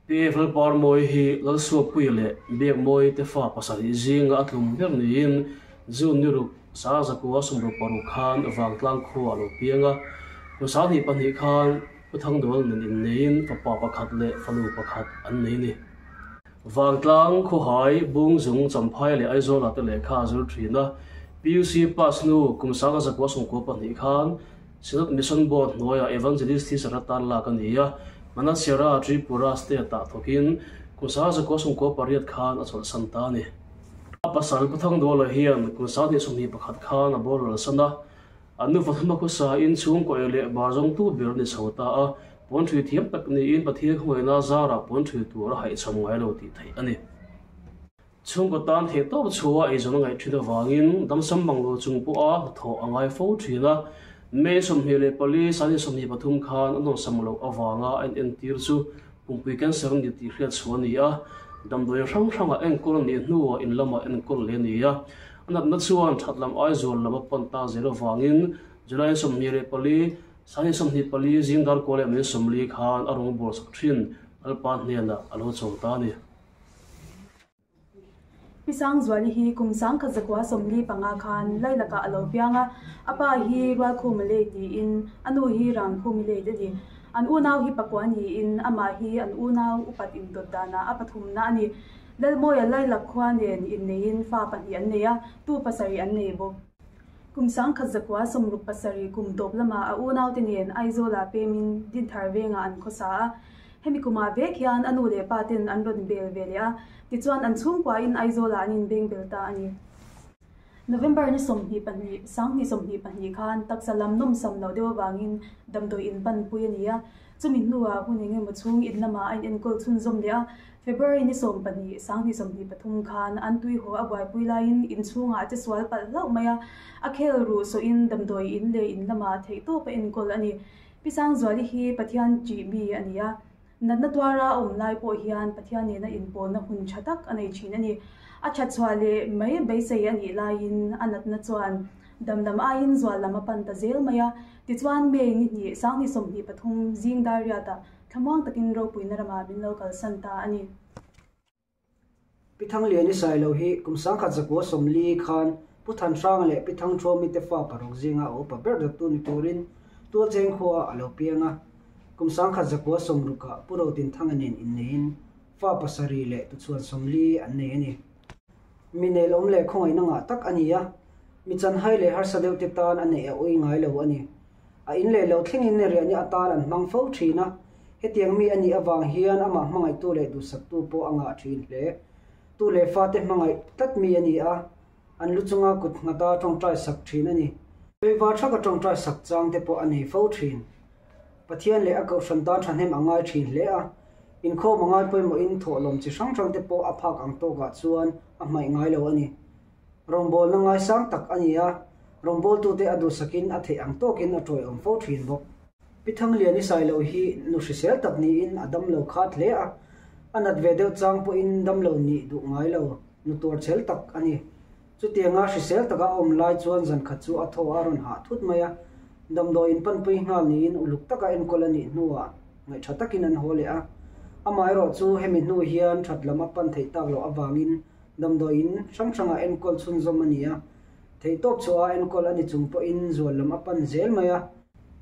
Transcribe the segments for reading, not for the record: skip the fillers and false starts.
PF Lalparmawii hi Lalsuakpuia leh Biakmawii te fa pasarih zinga a tlum ber niin June ni ruk 1906 khan Vangtlang khua a lo piang a. Kum 22 khan Pu Thangdual nen inneiin fapa pakhat leh fanu pakhat an nei a ni. Vangtlang, Khawhai, Bungzung, Champhai leh Aizawla te lehkha a zir thin a. PUC pass hnu kum 1992 khan Synod Mission Board hnuaiah Evangelist Teacher atan lak a ni a. Manasera, Tripura State-ah thawkin kum 1998 khan a chawlhsan ta a ni. A pasal Pu Thangduala hian kum 2021 khan a boral san a. An nufa thuma khawsain chhungkaw ei leh bar zawngtu ber a ni chho ta a, puan ṭhui thiam tak niin Pathian khawngaihna zarah puan ṭhui tur a haihchham ngai lo tih theih a ni. Chhungkaw tan theih tawp chhuah eizawn a ngaih ṭhin avangin damsam bang lo chung pawha hnathawh a ngai fo ṭhin a, May 24, 2023 khan a nawnsam loh avanga a inentir chu pumpui cancer a ni tih hriat chhuah a ni a, damdawi hrang hrangah enkawl a nih hnuah in lamah enkawl leh a ni a. A natna chuan that lam Aizawl lam a pan ta zel avangin July 24, 2024 zing dar kaw leh min 40 khan a rawn bawlsak thin Lalpa hnenah a lo chawl ta a ni. Pi Sangzuali hi kum 1945 khan Lailakah a lo piang a, a pa hi Rualkhuma late niin a nu hi Rangkhumi late a ni. An unau hi pakua niin amah hi an unau upat indawt danah a pathumna a ni. Lalmawia Lailak khua nen inneiin fa pahnih an nei a, tu pasarih an nei bawk. Kum 1967 kum tawp lamah a unaute nen Aizawlah pemin Dinthar vengah an khawsa a. Hemi kumah vek hian a nu leh pa ten an rawn bel ve leh a, tichuan an chhungkuain Aizawlah an inbeng bel ta a ni. November ni 22, 2022 khan taksa lam nawmsam loh deuh avangin damdawi in panpui a ni a, Chumi hnuah hun eng emaw chhung in lamah a inenkawl chhunzawm leh a, February ni 12, 2023 khan an tuihaw a buaipui laiin inchhungah che sual palh hlauh mai a, a khel ruh sawhin damdawi in leh in lamah theihtawp a enkawl a ni. Pi Sangzuali hi Pathian ṭih mi a ni a, natna tuara a awm lai pawh hian Pathian nena inpawlna hun ṭha tak a nei ṭhin a ni. A ṭhat chhuah leh mai beisei a nih laiin a natna chuan Damlam aiin zual lam a pan ta zel mai a, tichuan May ni hnih, 2023 zing dar riatah thlamuang takin ropuina ramah min lo kalsan ta a ni. Pi Thangliani Sailo hi kum 1940 khan Pu Thanhranga leh Pi Thangthuami te fa paruk zinga a upa ber dawttu ni turin Tualcheng khuaah a lo piang a. Kum 1960 ah Pu Rotinthanga nen inneiin fa pasarih leh tuchhuan 40 an nei a ni. Mi nelawm leh khawngaihna ngah tak a ni a, mi chanhai leh harsa deuh te tan a neih a ui ngai lo a ni. A in leh lo thlengin riahni atan an hmang fo thin a, hetiang mi a nih avang hian amah hmangaihtu leh duhsaktu pawh a ngah thin hle. Tu leh fate hmangaih tlat mi a ni a, an lu chunga kut nghata tawngtai sak thin a ni. Veiva thaka tawngtai sak chang te pawh a nei fo thin. Pathian leh a kohhran tan thahnem a ngai thin hle a, inkhawm a ngai pawimawhin thawhlawm chi hrang hrang te pawh a phak ang tawkah chuan a hmaih ngai lo a ni. Rawngbawlna ngaisang tak a ni a, rawngbawltute a duhsakin a theih ang tawkin a tawiawm fo thin bawk. Pi Thangliani Sailo hi nu hrisel tak niin a damlo khat hle a, a nat ve deuh chang pawhin damlo nih duh ngai lo, nu tuarchhel tak a ni. Chutianga hrisel taka a awm lai chuan zan khat chu a thaw a rawn hah thut mai a, damdawi in panpui nghal niin uluk taka enkawl a nih hnuah ngaihtha takin an haw leh a. Amaherawh chu hemi hnu hian that lam a pan theih tak loh avangin damdawi in hrang hrangah enkawl chhunzawm a ni a, theihtawp chhuaha enkawl a ni chung pawhin zual lam a pan zel mai a.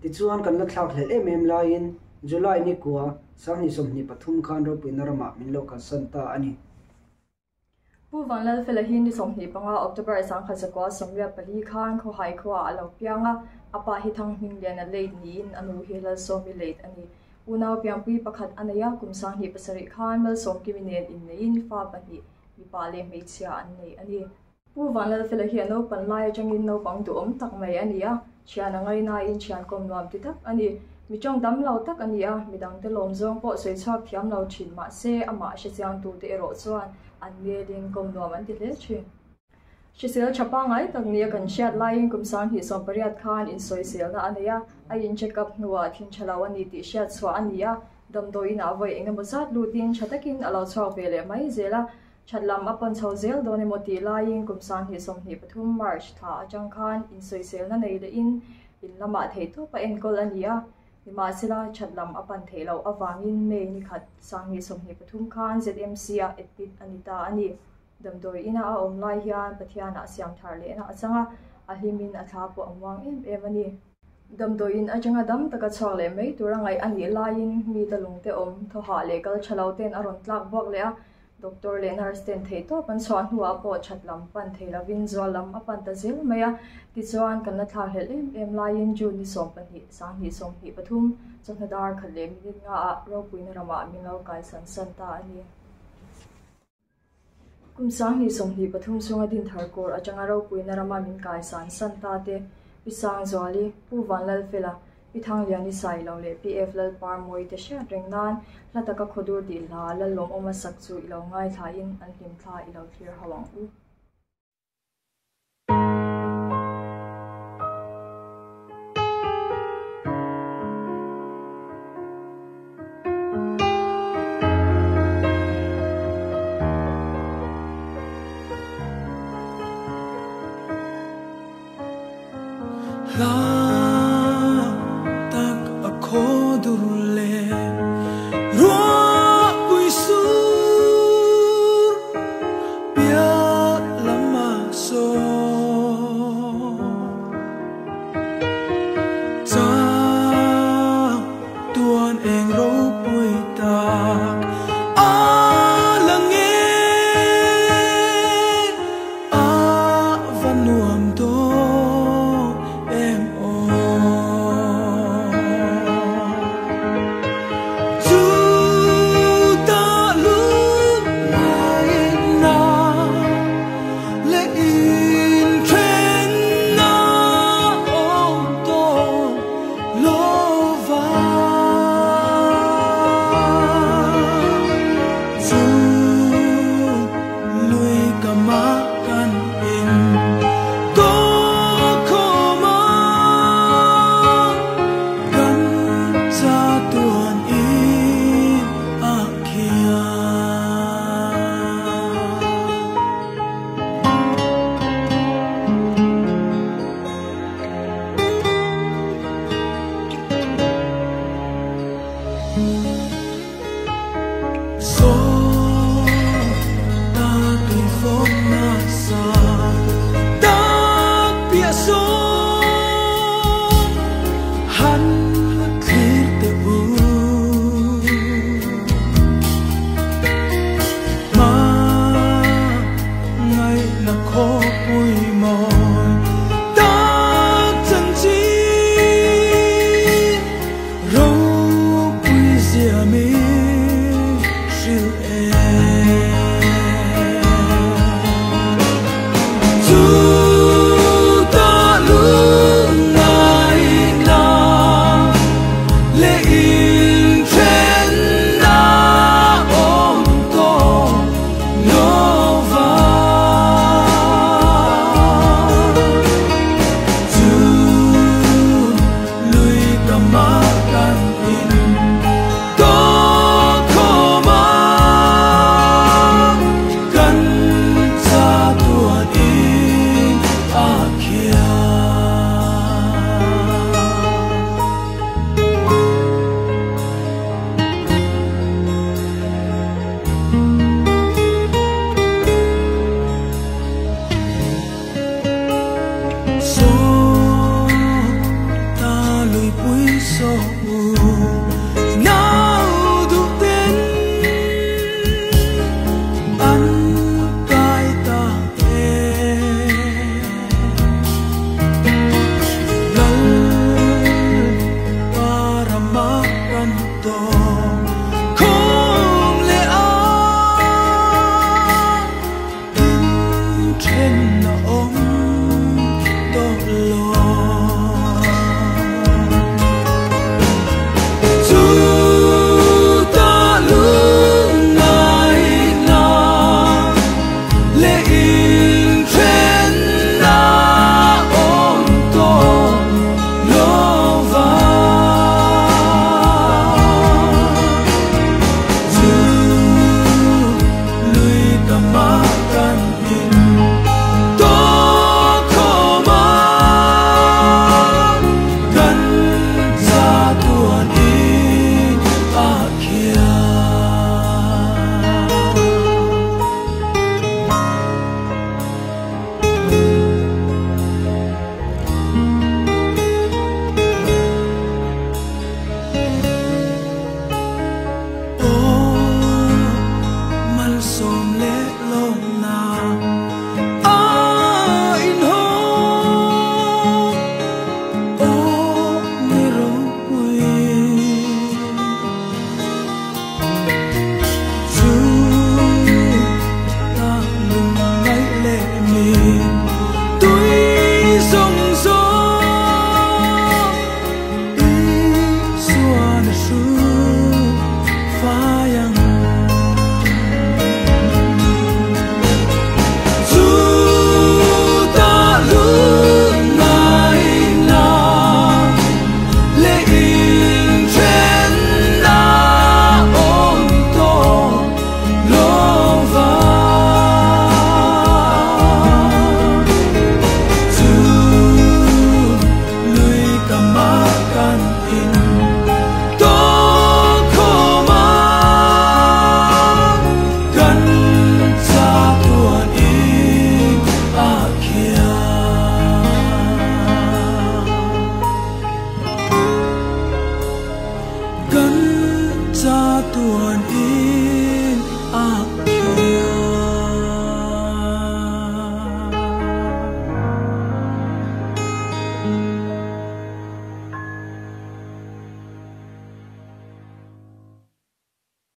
Tichuan kan la thlak hlelh em em laiin July ni kua 2023 khan ropuina ramah min lo kalsan ta a ni. Pu Vanlalfela hi ni 25 October 1984 khan Khawhai khuaah a lo piang a, a pa hi Thanghmingliana late niin a nu hi Lalsawmi late a ni. Unau pianpui pakhat a nei a, kum 27 khan Malsawmkimi nen inneiin fa pahnih, mipa leh hmeichhia an nei a ni. Pu Vanlalfela hi a naupan lai atangin naupang duhawm tak mai a ni a, thian a ngainain thian kawm nuam ti tak a ni. Mi tawng dam lo tak a ni a, midangte lawm zawng pawh sawi chhuak thiam lo thin mahse amah hrechiang tute erawh chuan an ngelin kawm nuam an ti hle thin. Hrisel tha pangngai tak nia kan hriat laiin kum 2018 khan insawiselna a nei a, a in check up hnuah thin tha lo a ni tih hriat chhuah a ni a, damdawi inah vawi engemaw zat lutin tha takin a lo chhuak ve leh mai zel a. That lam a pawn chho zel dawn emaw tih laiin kum 2023 March thla atang khan insawiselna nei lehin in lamah theihtawp a enkawl a ni a. Nimahsela, that lam a pan theih loh avangin May ni khat 2023 khan ZMC ah admit a ni ta a ni. Damdawi ina a awm lai hian Pathianah siam thar lehna a chang a, a hlimin a thla pawh a muang em em a ni. Damdawiin atanga dam taka chhuak leh mai tura ngaih a nih laiin mi ta lungte awm thaw hah leh kal tha lo ten a rawn tlak buak leh a, doctor leh nurse ten theihtawp an chhuah hnuah pawh that lam pan thei lovin zual lam a pan ta zel mai a. Tichuan, kan la thlakhlelh em em laiin June ni 12, 2023, chawhnu dar khat leh minute nga ah ropuina ramah min lo kaisan san ta a ni. Kum 2023 chhunga Dinthar kawr atanga ropuina rama min kaisan san ta te, Pi Sangzuali, Pu Vanlalfela, Pi Thangliani Sailo leh Pi F Lalparmawi te hriat reng nan hla taka khawdur tih hla Lallawmawma sak chu i lo ngaithlain an hlimthla i lo thlir ho ang u. La